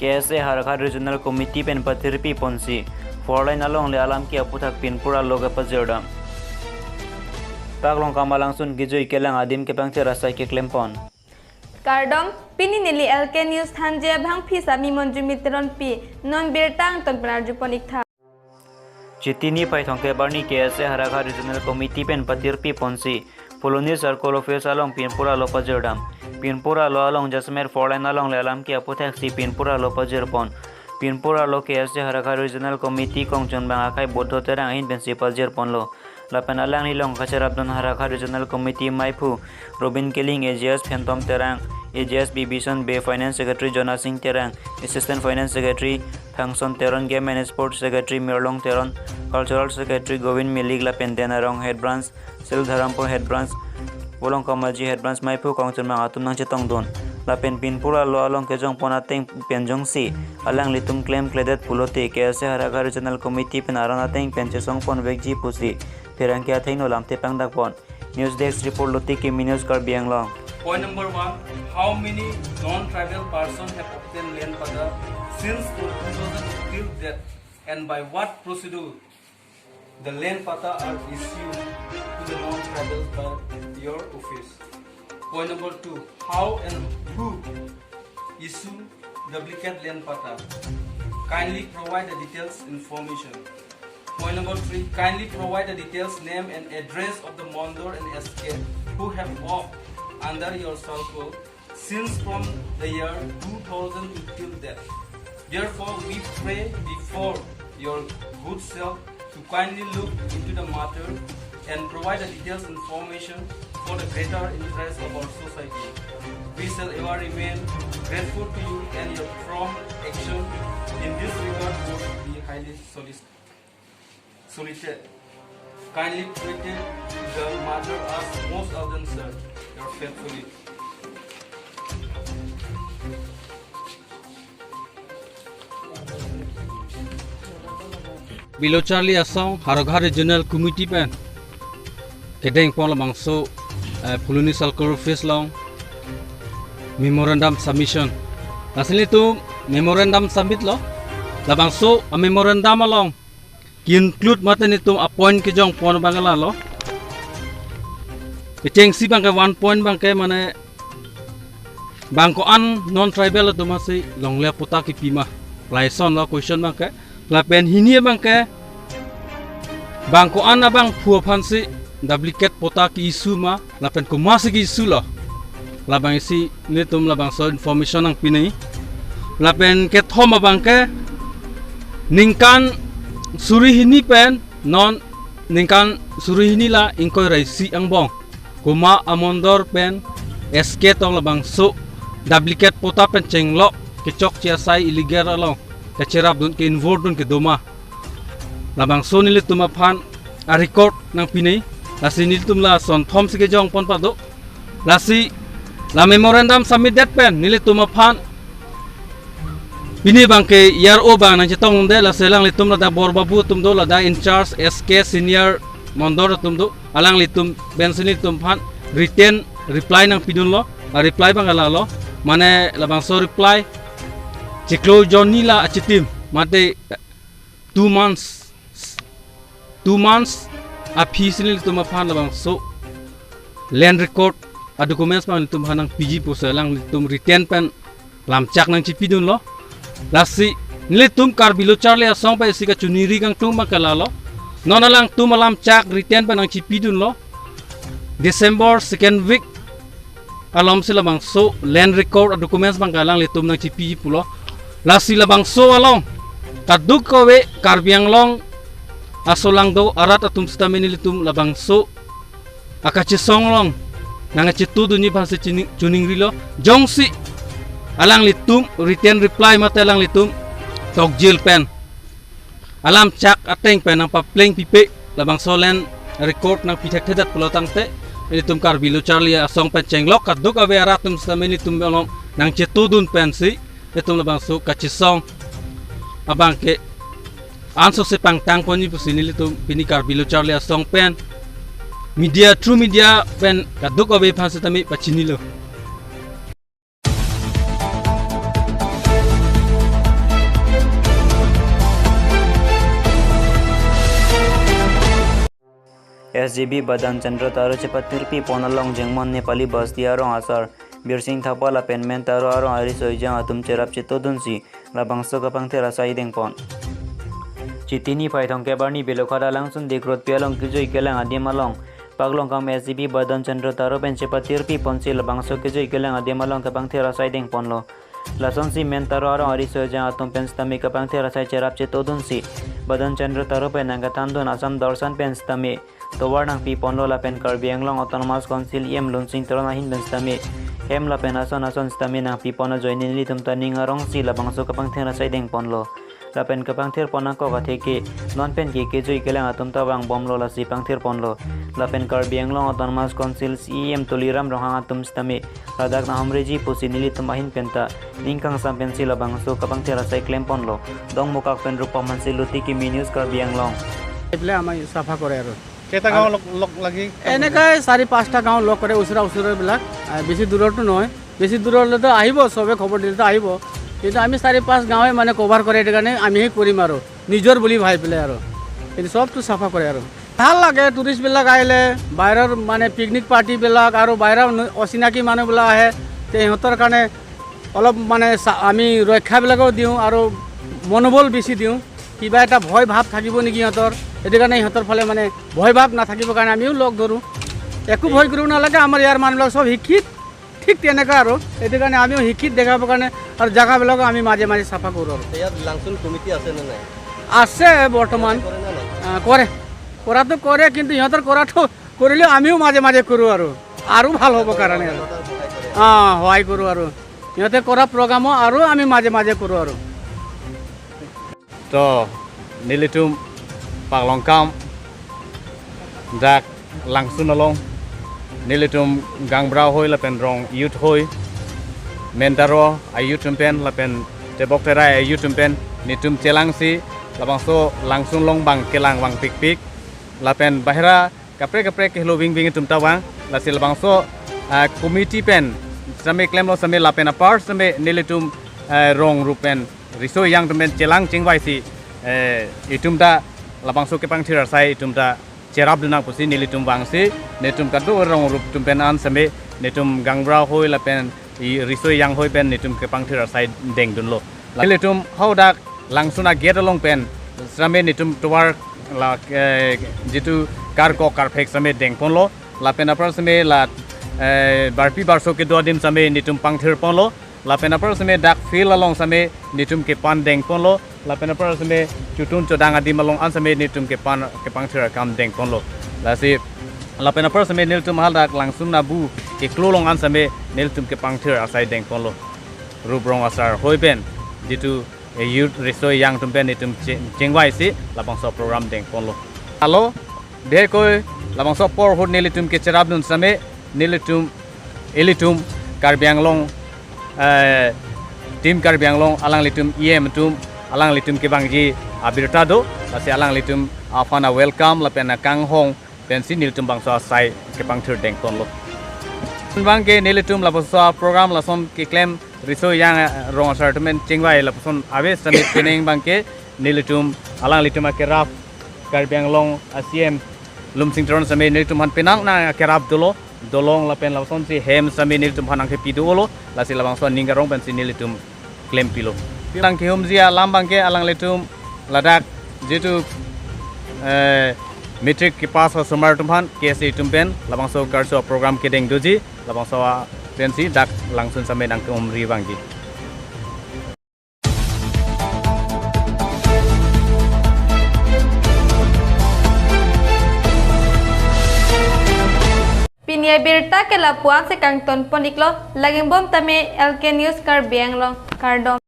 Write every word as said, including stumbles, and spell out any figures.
K S A Howraghat Regional Committee pen pathirpi ponsi four lane alongle alam ke aputhak pinpur alo kepajirdam. Paklong Kamalangsun kejui kelang adim kepangthir asai keklem pon. Kardom, pini neli L K News Thanjabhang phisa mi Monjumi Teronpi, non birta angton pen arjupon iktha. Chiti niphai thomkep arni K S A Howraghat Regional Committee pen pathirpi ponsi Phuloni Circle Office along pinpur alo pajirdam. Pinpur alo along jasemet four lane alongle alam ke aputhaksi pinpur alo pajirpon. Pinpur alo K S A Howraghat Regional Committee kongchunbang akai Buddho Terang ahin pensi pajirponlo. Lapen alanglilong kacherapdun Howraghat Regional Committee maiphu Robin Killing, A G S Phantom Terang, A G S Bibison Bey, Finance Secretary Jona Singh Terang, Assistant Finance Secretary Phangson Teron, Game and Sports Secretary Mirlong Teron, Cultural Secretary Govind Milik lapen Denarong Head Branch, Sildharampur Head Branch, Volongkom Aji Head Branch maiphu kongchunbang atum nangchetongdun. Lapen pinpur alo along kejongpon ateng pen jongsi alanglitum klemkledet pulote K S A Howraghat Regional Committee pen aron ateng pen chesongponvekji pusi pherangke athengno lamthe pangdakpon. News Desk Report, Lotiki News, Karbi Anglong. Point number one, how many non-tribal person have obtained land patta since two thousand till date, and by what procedure the land patta are issued to the non-tribal by your office? Point number two, how and who issue duplicate land patta? Kindly provide the details information. Point number three, kindly provide the details, name and address of the Mondor and S K who have walked under your circle since from the year two thousand till date. Therefore, we pray before your good self to kindly look into the matter and provide the details information for the greater interest of our society. We shall ever remain grateful to you and your prompt action in this regard would be highly solicited. Kindly treat the matter as most urgent, sir. Your faithfully. Karbi Lo Charli Asong Howraghat Regional Committee pen kedengpon labangso, eh, Phuloni Circle Office along memorandum submission. Lasi nelitum memorandum submit lo. Labangso a memorandum along ke-include mate nelitum a point kejongpon abang lalo. Kechengsi abangke one point abangke mane bang ko-an non-tribal atum asi longle patta kipi ma? Lason lo question abangke. Lapen hini abangke bang ko-an abangphu aphansi duplicate patta ke-issue ma, lapen komatsi ke-issue lo? Labangsi nelitum labangso information nangpi nangji. Lapen kethom abangke ningkan suri hini pen non ningkan suri hini la ingkoi ra isi angbong komat a Mondor pen S K tong labangso duplicate patta pen chenglok kechokche asai illegal along kacherapdun, ke-involve dun kedo ma? Labangso nelitum aphan a record nangpi nangji. Lasi nelitum lason thomsi kejongpon pado. Lasi la memorandum submit det pen nelitum aphan pini abangke E R O abang nangchetongdet, lasi alanglitum ladak Bor Babu atum do, ladak in charge S K senior Mondor atum do, alanglitum pensi nelitum aphan written reply nangpidunlo. A reply abang lalo, mane labangso reply chiklo jon hini la achitim, mate two months, two months aphi si nelitum aphan labangso land record a documents abang nelitum aphan nangpiji pusi alanglitum written pen lamchak nangchipidunlo. Lasi nelitum Karbi Lo Charli Asong pen isi kachiningri kangtung abangke lalo, non alangtum alamchak written pen nangchipidunlo. December second week alomsi labangso land record a documents abangke alanglitum nangchipi pulo. Lasi labangso along kadokave Karbi Anglong asolang do arat atum sitame nelitum labangso akachesong along nangchetudunji aphansi chini-, chiningrilo. Jongsi alanglitum written reply mate alanglitum tokjil pen alamchak ateng pen nangpapleng pipe, labangso land record nangpi thekthedet pulo tangte, nelitum Karbi Lo Charli Asong pen chenglok kadokave arat atum sitame nelitum along nangchetudun pensi nelitum labangso kachesong abangke ansose pangtangponji pusi nelitum pini Karbi Lo Charli Asong pen media, through media pen kadokave aphan sitame pachinilo. S G B Badan Chandra Taro chepatirpi pon along Jengmon Nepali Basti arong asar Birsing Thapa lapen men Taro arong ariso ejang atum cherap chetodunsi labangso kepangthir asai dengpon. Chiti niphai thomkep arni Belokhada Langsun Dikh Road pi along kejui kelang adim along Paklongkam S G B Badan Chandra Taro pen chepatirpi ponsi labangso kejui kelang adim along kepangthir asai dengponlo. Lasonsi men Taro arong ariso ejang atum pen sitame kepangthir asai cherap chetodunsi Badan Chandra Taro pen nangkethandun Assam Darshan pen sitame tovar nangpiponlo lapen Karbi Anglong Autonomous Council E M Lunsing Teron ahin pen sitame hem lapen ason ason sitame nangpipon ajoine nelitum ta ning arongsi labangso kepangthir asai dengponlo. Lapen kepangthir pon angkok atheke non pen ke kejui kelang atum ta vangbomlo lasi pangthir ponlo. Lapen Karbi Anglong Autonomous Council C E M Tuliram Ronghang atum sitame ladak nahomreji pusi nelitum ahin penta ning kangsam pensi labangso kepangthir asai klemponlo. Dongmukak pen Rupam Hanse, Lutiki News, Karbi Anglong. এইফালে আমাৰ চাফা কৰে আৰু। কেইটা গাঁও log, log লাগি? এনেকৈ চাৰি পাঁচটা গাঁও লগ কৰে, ওচৰা ওচৰিবিলাক। আহ, বেছি দূৰতো নহয়, বেছি দূৰলৈতো আহিব, চবে খবৰ দিলেতো আহিব, কিন্তু আমি চাৰি পাঁচ গাঁৱে মানে কভাৰ কৰে, সেইটো কাৰণে আমিহে কৰিম আৰু, নিজৰ বুলি ভাবি পেলাই আৰু। কিন্তু চবটো চাফা কৰে আৰু। ভাল লাগে টুৰিষ্টবিলাক আহিলে, বাহিৰৰ মানে পিকনিক পাৰ্টিবিলাক আৰু বাহিৰৰ ন-, অচিনাকি মানুহবিলাক আহে, তে সিহঁতৰ কাৰণে অলপ মানে চা-, আমি ৰক্ষাবিলাকো দিওঁ আৰু মনোবল বেছি দিওঁ। কিবা এটা ভয় ভাৱ থাকিব নেকি সিহঁতৰ, সেইটো কাৰণে সিহঁতৰ ফালে মানে ভয় ভাৱ নাথাকিবৰ কাৰণে আমিও লগ ধৰোঁ। একো ভয় কৰিব নালাগে, আমাৰ ইয়াৰ মানুহবিলাক চব শিক্ষিত, ঠিক তেনেকুৱা আৰু। সেইটো কাৰণে আমিও শিক্ষিত দেখাবৰ কাৰণে আৰু জেগাবিলাকো আমি মাজে মাজে চাফা কৰোঁ আৰু। ইয়াত লাংচুন কমিটি আছে নে নাই? আছে বৰ্তমান। কৰে নে নাই? আহ, কৰে, কৰাটো কৰে, কিন্তু সিহঁতৰ কৰাটো কৰিলেও আমিও মাজে মাজে কৰোঁ আৰু, আৰু ভাল হ'ব কাৰণে আৰু। আহ, সহায় কৰোঁ আৰু। সিহঁতে কৰা প্ৰগ্ৰামো আৰু আমি মাজে মাজে কৰোঁ আৰু। To, nelitum Paklongkam dak Langsun along, nelitum Gaonbura hoi lapen rong youth hoi, men Taro a-youth atum pen lapen Tebok Terai a-youth atum pen netum chelangsi labangso Langsun along bang kelang vangpikpik, lapen bahira kaprek kaprek kehelo vingving atum ta vang, lasi labangso, ah, committee pen sitame klemlo sitame lapen apar sitame nelitum, eh, rong rup pen riso ejang atum pen chelang chingvaisi, eh, itum ta labangso kepangthir asai itum ta cherapdun nang pusi nelitum vangsi, netum kado rong rup atum pen an sitame netum Gaonbura hoi lapen i riso ejang hoi pen netum kepangthir asai dengdunlo. Nelitum hadak Langsun a-gate along pen sitame netum tovar la, eh, jitu karkok karphek sitame dengponlo. Lapen apar sitame la, eh, barpi barso kedo adim sitame netum pangthirponlo. Lapen apar sitame dak field along sitame netum kepan dengponlo. Lapen apar sitame chotun chodang adim along an sitame netum kepan kepangthir akam dengponlo. Lasi lapen apar sitame nelitum hadak Langsun abu keklo along an sitame nelitum kepangthir asai dengponlo. Rup rong asar hoi pen jitu, eh, youth riso ejang atum pen netum che-, chingvaisi labangso program dengponlo. Alo, bihekoi labangso apor ahut nelitum kecherapdun sitame nelitum, ilitum Karbi Anglong, eh, Team Karbi Anglong alanglitum E M atum alanglitum kevangji abirta do, lasi alanglitum aphan a-welcome lapen akanghon pensi nelitum bangso asai kepangthir dengponlo. Abangke nelitum labangso program lason keklem riso ejang, eh, rong asar atum pen chingvai lapuson ave sitame penang abangke nelitum alanglitum akerap Karbi Anglong a-C E M Lunsing Teron sitame nelitum aphan penang nang akerap dolo, dolong lapen lapusonsi hem sitame nelitum aphan nangkepi dolo, lasi labangso aning arong pensi nelitum klempilo. Nangkehumji alam abangke alanglitum ladak jitu, eh, matric kepass osomar atum aphan K S A atum pen labangso karso program kedeng doji, labangso a pensi dak Langsun sitame nangkehumri abangke. Pini abirta ke lapu-an si kangtonpon iklo, lagingbom tame L K News Karbi Anglong, kardom.